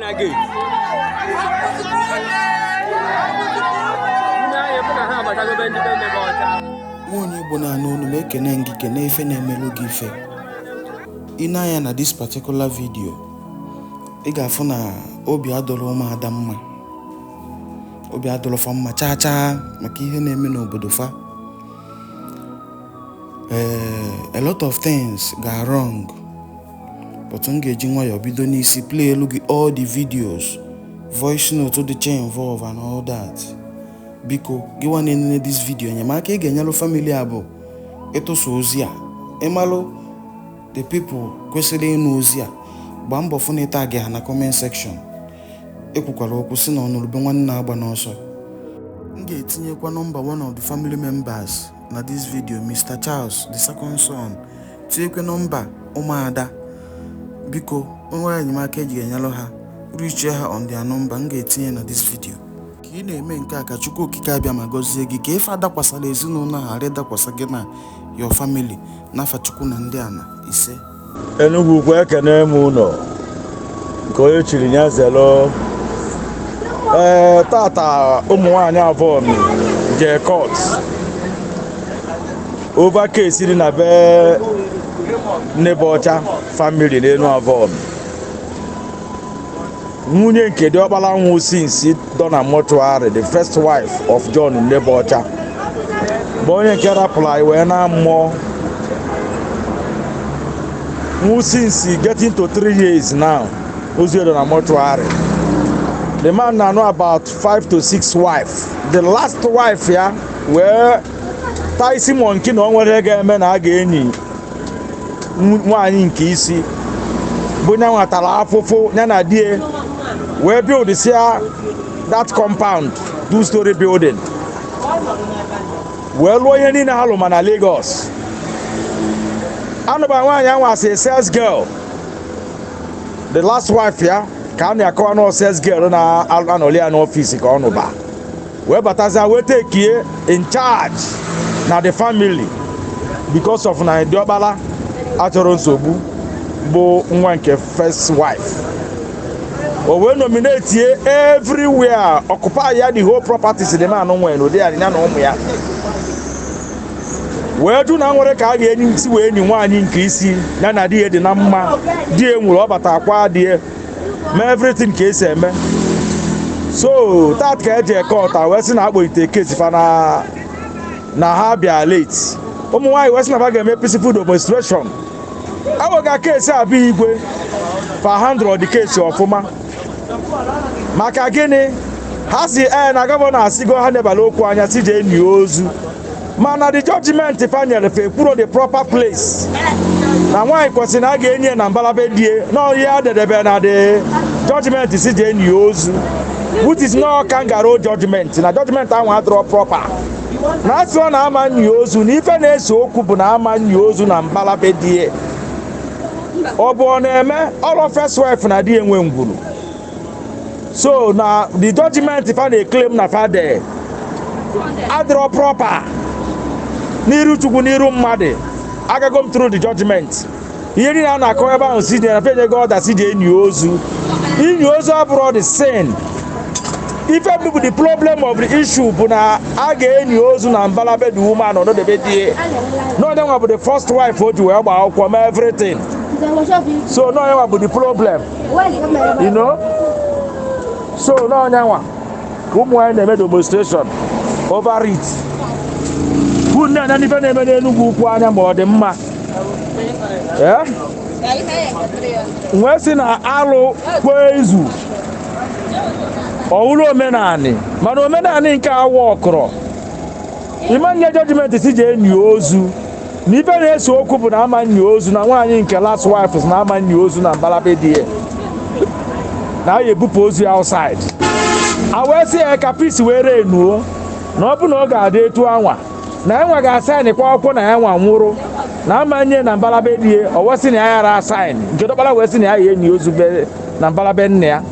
Na gate. Ndị ahịa bụ na ha abatago be ndị be nne gị ọcha. Nwa onye Igbo na-anụ olu m, ekene gị, kene ife na-emelụ gị ife. Ị na-anya na this particular video, ị ga-afụ na obi adọrọ ụmụada mma, obi adọrọ fa mma chaa chaa maka ihe na-eme n'obodo fa. Ee, a lot of things ga wrong, but m ga-eji nwayọọ bido n'isi play elu gị all the videos, voice note dị cha involve and all that. Biko, gị nwa na-enene this video, enyemaka ị ga-enyelụ family a bụ ịtụsa ozi a. Ịmalụ the people kwesịrị ịnụ ozi a, gbaa mbọ fụ na ịta gị ha na comment section. Ekwukwara okwu si na ọnụrụbe nwanne agba n'ọsọ. M ga-etinyekwa nọmba one of the family members na this video, Mr. Charles, the second son. Tinyekwe nọmba ụmụada. Biko, o nwere enyemaka eji ga-enyelụ ha, reach ha on their number m ga-etinye na this video. Ka ị na-eme nke a, ka Chukwu Okike abịa ma gọzie gị, ka ife adakwasara ezinụlọ a ghara ịdakwasa gị na your family, n'afa Chukwu na ndị ana. Ise. Enugwu Ukwu, ekene m ụnọ nke onye chiri ya zelo. Ee, tata ụmụ nwaanyị abụọ jee court over case dị na be Nnebọcha family n'enu Avon. Nwunye nke diọkpara nwụ since dọ na mortuary, the first wife of John Nnebọcha, bụ onye nke rapụrụ anyị wee na mmụọ, nwụ since getting to 3 years now. Ozu edo na mortuary. The man na know about five to six wife. The last wife ya wee taa isi monkey na o nwere ga-eme na a ga-enyi nwaanyị nke isi bụ ya nwatara afụfụ ya na die wee build sia that compound, two story building, wee lụọ ihe niile ha lụ. Ma na Lagos, anụba nwaanyị ahụ as a sales girl. The last wife ya ka a na-akọwa na sales girl na-anọli ya n'ọfịs ka ọ nụba wee batazia wee take in charge na the family because of na diọkpara achọrọ nsogbu, bụ nwa nke first wife. O wee nominate everywhere, occupy ya the whole properties the man nwere n'ụdị ya, ya na ụmụ ya, wee jụ na nwere ka a ga-enyi isi wee enyi nwaanyị nke isi ya na di ya dị na mma. Di ya nwere, ọ bata akwa di ya, mee everything ka esi eme. So that ka eji eke ọta wee sị na akpọlite case fa na ha bịa late. Ụmụ nwaanyị wee sị na fa ga-eme peaceful demonstration. Awega case abịa igwe, fa handle the case ọfụma. Maka gịnị? Ha si ee na governor asịgo ha nebala okwu anya si jee nie ozu, mana the judgment fa nyere fa ekwuro the proper place na nwaanyị kwesịrị na a ga-enye na mbalabe die na ihe adedebe na the judgment si jee nie ozu, which is no kangaroo judgment, na judgment ahụ adịrọ proper, na asị ọ na-ama nye ozu na ife na-ese okwu bụ na ama nye ozu na mbalabe die. Ọ bụ ọ na-eme ọlọ first wife na di enwe ngwuru. So na the judgment fa na-eclaim na fa de adịrọ proper n'iru Chukwu, n'iru mmadụ. Agago m through the judgment, ihe niile a na-akọ ebe ahụ si na fenyego ọda si ji enyi ozu. Inyi ozu abụrụ the sin. Ife bụ the problem of the issue bụ na a ga-enyi ozu na mbalabe the woman ọnọdebe die na onye nwa bụ the first wife o ji wee gbaa akwụkwọ, mee everything. So na onye nwa bụ the problem. So na onye nwa ka ụmụ nwanyị na-eme demonstration over it. Hụ nne anya n'ife na-eme n'Enugwu Ukwu anya ma ọ dị mma. Ee, wee sị na alụ kwee izu ọwụrụ omenanị, mana omenanị nke awa ọkụrọ ịma nye judgment si jee nye ozu na ife na-ese okwu bụ na ama nye ozu na nwaanyị nke last wife si na ama nye ozu na mbalabe di ya, na a ya ebupụ ozu ya outside. A wee sị ya ka peace wee renuo, na ọ bụ na ọ ga-adị etu anwa na ya nwa ga-asign kwa akwụkwọ na ya nwa nwụrụ na ama nye na mbalabe die. O wee sị na ya yara asign. Nke dọkpara wee sị na ya ya enyi ozu be na mbalabe nna ya,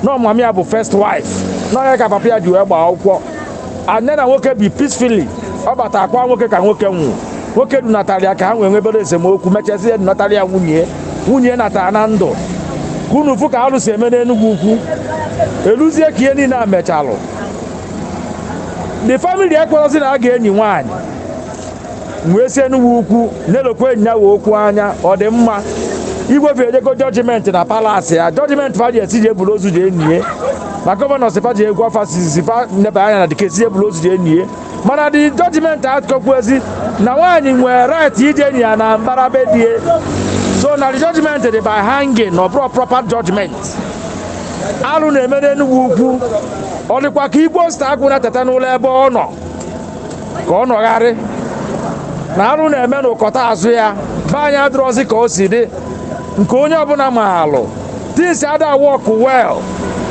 na ọmụmụ ya bụ first wife, na ya ka papa ya ji wee gbaa akwụkwọ. Anya na nwoke bi peacefully, ọ bata akwa nwoke ka nwoke nwụ, nwoke dunatara ya ka ha nwee nwebere esemokwu, mechazi ya dunatara ya nwunye, nwunye natara na ndụ. Ka unu fụ ka alụ si eme n'Enugwu Ukwu. Eluzie ka ihe niile a mechalụ, the family ekwerọzi na a ga-enyi nwaanyị. Wee si Enugwu Ukwu na-elokwa enyi ya wee okwu anya. Ọ dị mma igwefe ejego judgment na palace ya, judgment fa ji esi ji eburu ozu ji enyi na governor si fa ji egwu afa si fa neba anya na dike si eburu ozu ji enyi. Mana the judgment akọkwuezi na nwaanyị nwere right ije enyi ya na mbara be die. So na the judgment dị by hanging, na ọ bụrụ proper judgment. Alụ na-eme n'Enugwu Ukwu. Ọ dịkwa ka Igbo sta agwụ na-eteta n'ụlọ ebe ọ nọ ka ọ nọgharị na arụ na-eme n'ụkọta azụ ya. Be anyị adịrọzi ka o si dị nke onye ọbụla ma alụ. Things ada work well.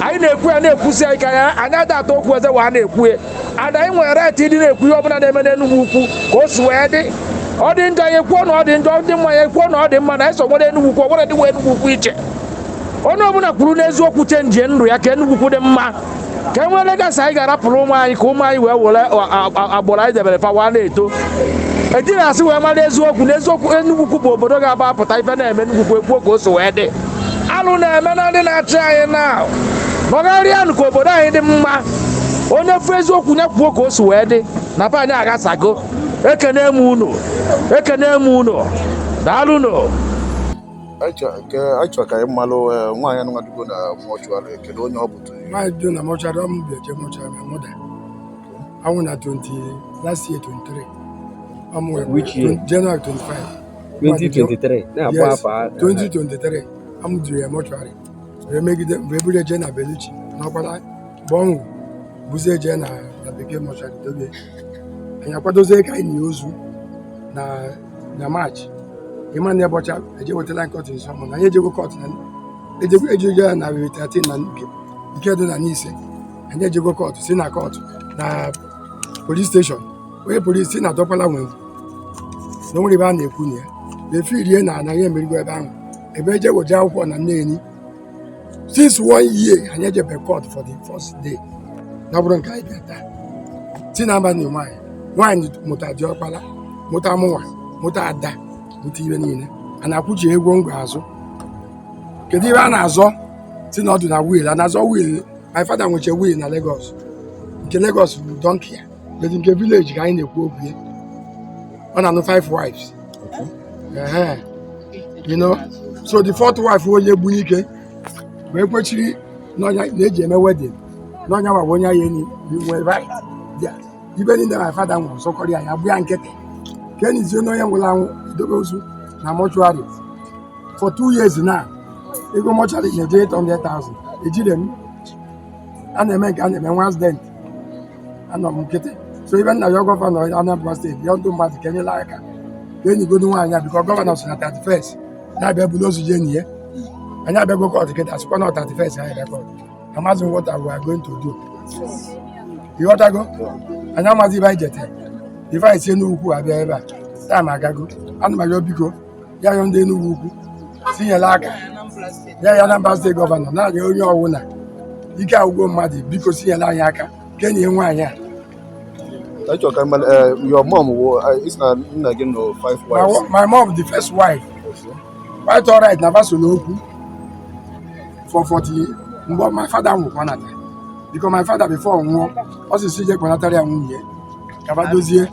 Anyị na-ekwu ya, na-ekwusi anyị ka ya anyị ada ata okwu eze wa na-ekwu ya. Ada anyị nwere right ịdị na-ekwu ihe ọbụla na-eme n'Enugwu Ukwu ka o si wee dị. Ọ dị njọ, anyị ekwuo na ọ dị njọ. Ọ dị mma, anyị ekwuo na ọ dị mma. Na anyị so nwere Enugwu Ukwu, ọ nwere dị nwe Enugwu Ukwu iche. Onye ọbụla kwuru n'eziokwu, change ndụ ya ka Enugwu Ukwu dị mma, ka e nwee legacy anyị ga-arapụrụ ụmụ anyị, ka ụmụ anyị wee were agbụrụ anyị debere fa wa na-eto ejiri asị wee mara eziokwu na eziokwu. Enugwu Ukwu bụ obodo ga-aba apụta ife na-eme Enugwu Ukwu, ekwuo ka o si wee dị. Alụ na-eme na ndị na-achị anyị na nọgharịanụ ka obodo anyị dị mma. Onye fụ eziokwu ya kwuo ka o si wee dị na be anyị aghasago. Ekene m unu, ekene m unu, daalụnụ. Anyị chọrọ ka anyị malụ nwaanyị anụnwa dugo na mortuary, kedu onye ọ bụ to you? Nwaanyị dị na mortuary, ọ m bịa je mortuary. My mother anwụ na 20 last year, 23. Ọ mụ. Which year? January 25. 2023 na-akpọ. Yes. Afọ a. 2023 amụ juru ya mortuary wee megide wee buru eje na Beluchi n'ọkwara mgbe ọ nwụrụ, buzie jee na bekee mortuary dobe. Anyị akwadozie ka anyị nye ozu na March. Ịma na ebe ọcha eje wetara court nsọ mana anyị ejego court na ejego ya na 13 na nke dị na Nise. Anyị ejego court, si na court na police station, onye polisi si na dọkwala nwe na onwere ebe a na-ekwu na ya efirie na anaghị emerigo ebe ahụ ebe eje weje akwụkwọ na Nneni. Since one year anyị ejebe court for the first day na ọ bụrụ nke anyị bịa taa si na abalị. Nwaanyị mụta diọkpala, mụta mụnwa, mụta ada, mụta ibe niile. A na-akwụchi ego ngwa azụ. Kedu ihe a na-azọ? Si na ọdụ na will a na-azọ will. My father nweche will na Lagos. Nke Lagos bụ donkey ya, but nke village ka anyị na-ekwu okwu ya. Ọ na-anụ five wives. Ehe. So the fourth wife, onye gbunye ike wee kwechiri n'ọnya na-eji eme wedding n'ọnya ma bụ onye ahụ enyi nwere right there. Ibe niile my father nwụrụ sọkọrọ ya, ya gbu ya nkịtị ka enyizie n'onye nwụrụ anwụ edobe ozu na mortuary for 2 years now. Ego mortuary na-eje 800,000. Ejire m a na-eme nke a na-eme nwa accident, anọ m nkịtị. So ibe nna ya, governor Anambra State ya, ndụ mmadụ ka enyela aka ka enyigodo nwaanyị a, biko. Governor si na 31st na-abịa bulu ozu je enyi ya. Anyị abịago court kịta, sịkwa na 31st anyị abịa court. Amaghị m what we are going to do. Ịghọtago? Anyị amaghị ibe anyị jete ife anyị si Enugwu Ukwu abịa ebe a. Time agago. Ana m arịọ, biko, ya yọ ndị Enugwu Ukwu tinyere aka ya ya Anambra State governor na-arịọ onye ọwụna ike agwụgwọ mmadụ, biko, tinyere anyị aka ka enyi nwaanyị a. Anyị chọrọ ka mmalụ your mom wo isi na nna gị nọ five My, wives. My mom, the first wife, quite alright na vaso n'okwu for 40 mgbe my father nwụrụ ka ọ nata, because my father before nwụọ, ọ sị si je kpọnatara ya nwunye ka fa dozie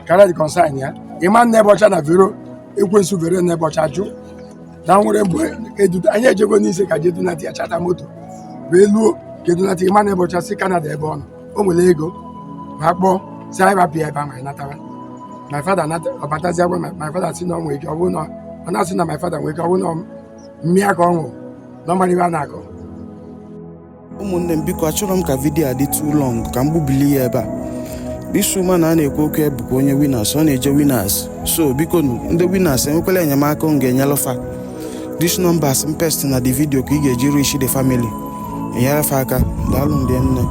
kara reconcile ya. Ịma nna ebe ọcha na vero ekwensu vero na ebe ọcha jụ na nwere mgbe anyị ejego n'ise ka je dunata ya, chata moto wee luo ka edunata. Ịma na ebe ọcha si Canada ebe ọ nọ, o nwere ego ma kpọọ si anyị rapụ ya ebe ahụ, anyị natara. My father nata, ọ batazi agwa my father si na ọ nwere ike ọ bụrụ na ọ na-asị na my father nwere ike ọ bụrụ na mmịa ka ọ ṅụrụ na ọ mara ibe a na-akọ. Ụmụnne m, biko, achọrọ m ka video a dị too long, ka m gbubili ya ebe a. This woman a na-ekwu okwu ya bụkwa onye Winners, ọ na-eje Winners. So biko nụ, ndị Winners, enwekwala enyemaka m ga-enyelụfa. This numbers m paste na the video ka ị ga-eji reach the family, enyere fa aka. Daalụ ndị nne.